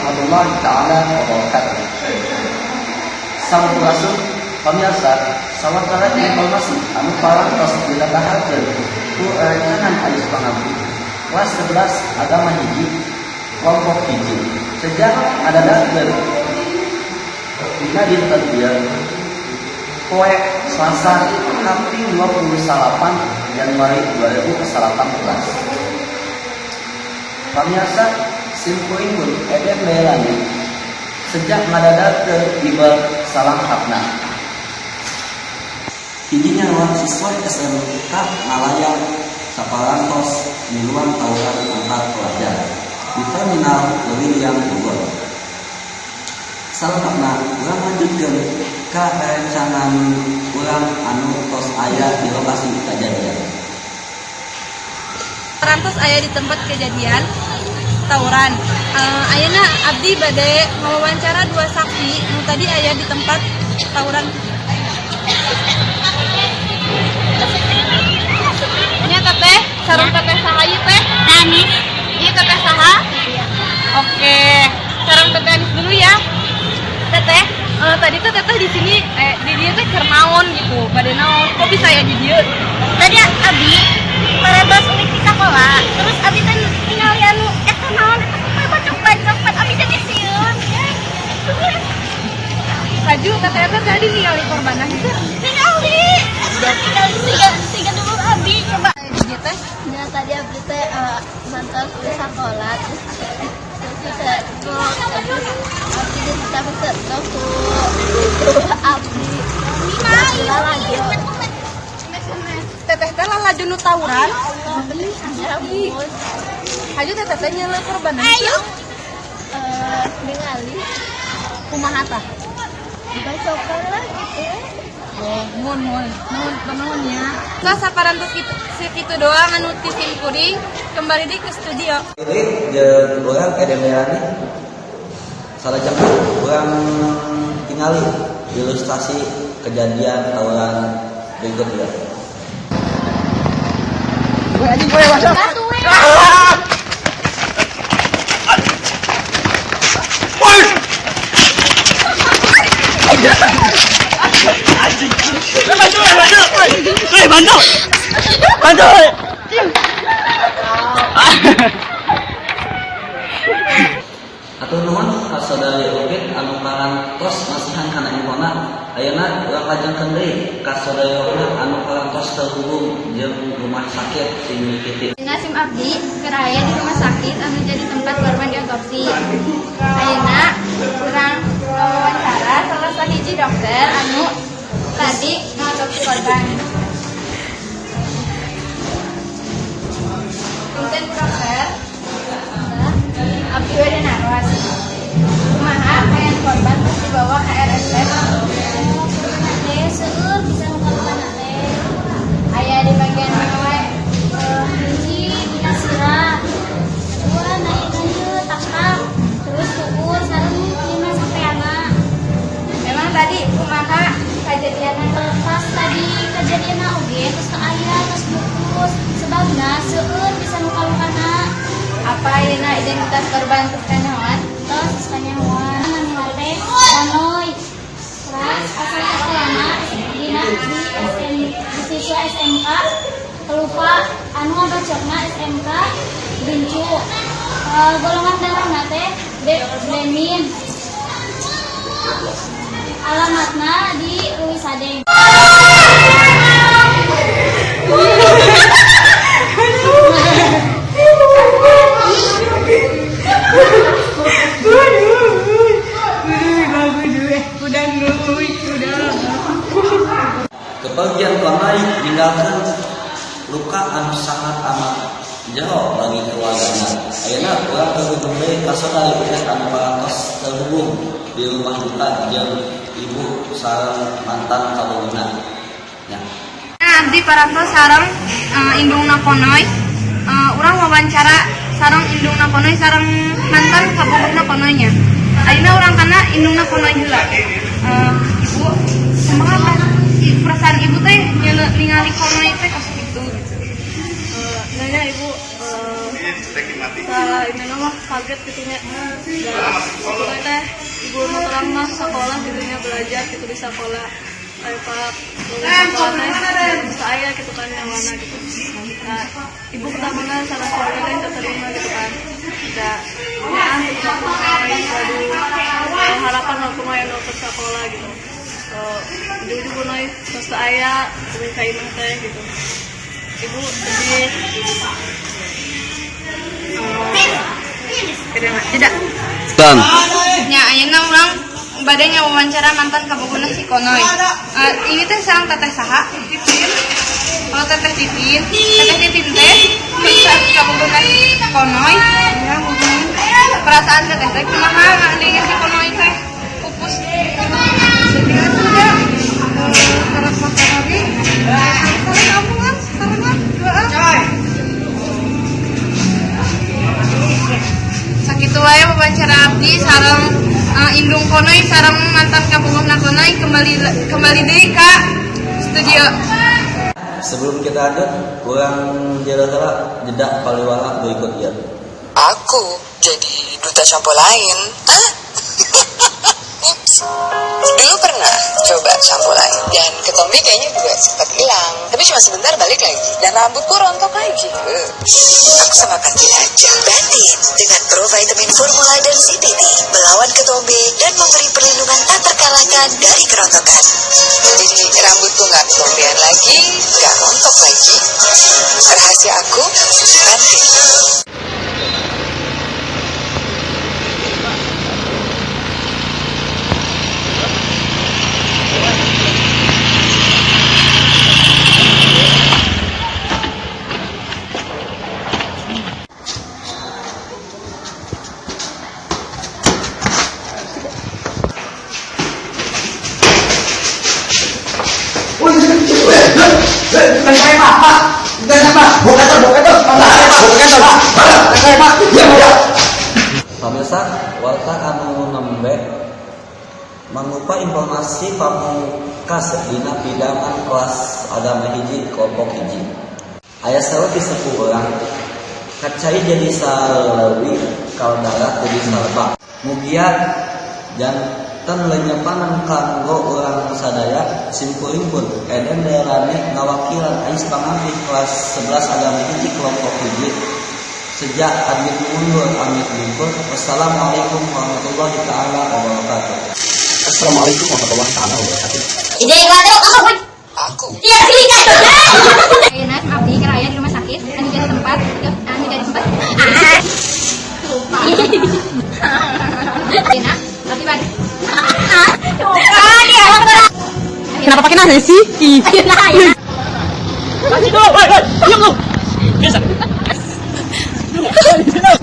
Warahmatullahi taala wabarakatuh. Sampurasun pemirsa, sawatara informasi anu parantos didadaharkeun ku rencangan Ais Pangabdi kelas 11 agama hiji kelompok hiji sejak ngadadakeun dina dinten ieu, poe Selasa kaping 28 Januari 2018. Pemirsa, simkuring pun Eden Melani sejak ngadadakeun ibel salangkapna. Hiji nyawa siswa SMK ngalayang saparantos miluan tawuran antar pelajar di Terminal Leuwiliang, Bogor. Salengkapna urang lanjutkeun ka rerencangan urang anu tos aya di lokasi kejadian. Parantos aya di tempat kejadian tawuran. Ayeuna abdi bade ngawawancara dua saksi nu tadi aya di tempat tawuran. Nya Teteh, sareng Teteh saha ieu teh? Anis. Ieu Teteh saha? Oke, sareng Teteh Anis dulu ya. Teteh, tadi tuh Teteh di sini, di dieu teh keur naon gitu? Bade naon? Kok bisa aya di dieu? Tadi abi parebas ulik di sekolah, terus abi teh ningali anu eta naon eta kumaha bacok-bacok, pan abi jadi sieun. Laju Teteh teh tadi ningali korbanna gitu. Ningali, ningali siga siga dulu abi coba. Di dieu teh? Ya, tadi abdi teh mantas di sekolah, terus terus kita terus abdi kita ku abdi lagi. Teteh teh lalajo nu tawuran. Ya ampun. Hayu teteh teh nyeuleuh korbanna Ayo. gitu. Ningali. Kumaha tah? Bacokan lah gitu. Oh, nuhun, nuhun, nuhun, nuhun ya. Nah, saparantos kitu, sekitu doang anu ti simkuring, kembali deui ke studio. Ini jeung urang Eden Melani. Salajengna urang tingali ilustrasi kejadian tawuran berikut ya. Anjing gue masuk. Satu we. Bantu, bantu. Hei, bantu. Bantu. Hatur nuhun ka saudari Upit anu parantos masihan kana infona. Ayeuna urang lajengkeun deui ka saudari Rokna anu parantos terhubung jeung rumah sakit sing mimiti. Nasim abdi keur aya di rumah sakit anu jadi tempat korban diotopsi. Ayeuna urang wawancara salah sahiji dokter anu tadi ngotopsi korban. Punten, Bu Dokter, abdi bade naros. Kumaha kaayaan korban pas dibawa ke RSP? Teh seueur bisa luka-lukana teh. Aya di bagian mana wae? Hiji dina sirah, dua na ieu takak, terus tukur sareng lima sampeana. Memang tadi kumaha kejadianna? Pas tadi kejadian oge terus teu aya, terus mutus sebabna seueur bisa luka-lukana. Apa ayeuna identitas korban tos kanyahoan? Terus kanyahoan namina teh Kanoy. Terus asal sekolahna dina di SM, di siswa SMK Kelupa anu ngabacokna SMK Gincu. Golongan darahna teh B B min. Alamatna di Leuwi Sadeng. Kepergian Klamai ninggalkan luka anu sangat amat jero bagi keluargana. Ayeuna urang terhubung deui ka saudari Utet anu parantos terhubung di rumah duka jeung ibu sareng mantan kabogohna. Ya. Nah, abdi parantos sareng indungna Konoy. Urang wawancara sareng indungna Konoy sareng mantan kabogohna Konoynya. Ayeuna urang kana indungna Konoy heula. Ibu, kumaha perasaan ibu teh ningali Konoy teh kos kitu gitu? Nanya ibu, Salah ini mah kaget gitu nya. Da teh ibu mah terang mah sekolah gitu nya, belajar gitu di sekolah. Ayo pak, sekolah teh saya gitu kan yang mana gitu. Nah, ibu pertamanya sama keluarga teh terima gitu kan. Da ya gitu aduh harapan aku mah yang ke sekolah gitu. Ujung-ujung noy terus aya ka imah teh gitu. Ibu sedih. Tidak. Dan Nya ayeuna urang bade wawancara mantan kabogohna si Konoy. Ini teh sareng teteh saha? Titin. Oh, teteh Titin. Teteh Titin teh saat kabogohna si Konoy. Perasaan teteh teh kumaha ngadenge si Konoy teh pupus gitu. Sedih atuh da. Karek makan lagi. Sareng amungan, sarengan doa. Sakitu wae wawancara abdi sareng Indung Konoy sareng mantan kabogohna Konoy. Kembali kembali deui ka studio. Sebelum kita lanjut, kurang jeda jeda paliwara berikut ya. Aku jadi duta shampoo lain. Hah? Ups. Dulu pernah coba shampoo lain dan ketombe kayaknya juga sempat hilang. Tapi cuma sebentar, balik lagi dan rambutku rontok lagi. Aku sama Pantene aja. Pantene dengan provitamin formula dan CPT melawan ketombe dan memberi perlindungan tak terkalahkan dari kerontokan. Jadi rambutku nggak ketombean lagi, nggak rontok lagi. Rahasia aku, Pantene. Bukan saya, Pak. Pak. Bukan saya, Pak. Bukan saya, bukan saya. Bukan saya, Pak. Bukan saya, Pak. Ya, ya. Pemirsa, warta anu nembe mangrupa informasi pamungkas dina pidangan kelas agama hiji kelompok hiji. Aya seru ti sepuh urang, kacai jadi saleuwi, kaldara jadi salebak. Mugia janten lenyepan kanggo urang sadaya. Simkuring pun Eden Delani ngawakilan Ais Pangampih kelas 11 agama hiji kelompok hiji sejak amit mundur amit mundur. Wassalamualaikum warahmatullahi taala wabarakatuh. Assalamualaikum warahmatullahi taala wabarakatuh. Aku Ayeuna abdi keur aya di rumah sakit anu jadi tempat anu jadi tempat. Ayeuna abdi bade Kenapa pakai nanya sih? Ih. Ayeuna ayeuna Kasih dulu, woi, woi, diam lu. Biasa. Diam.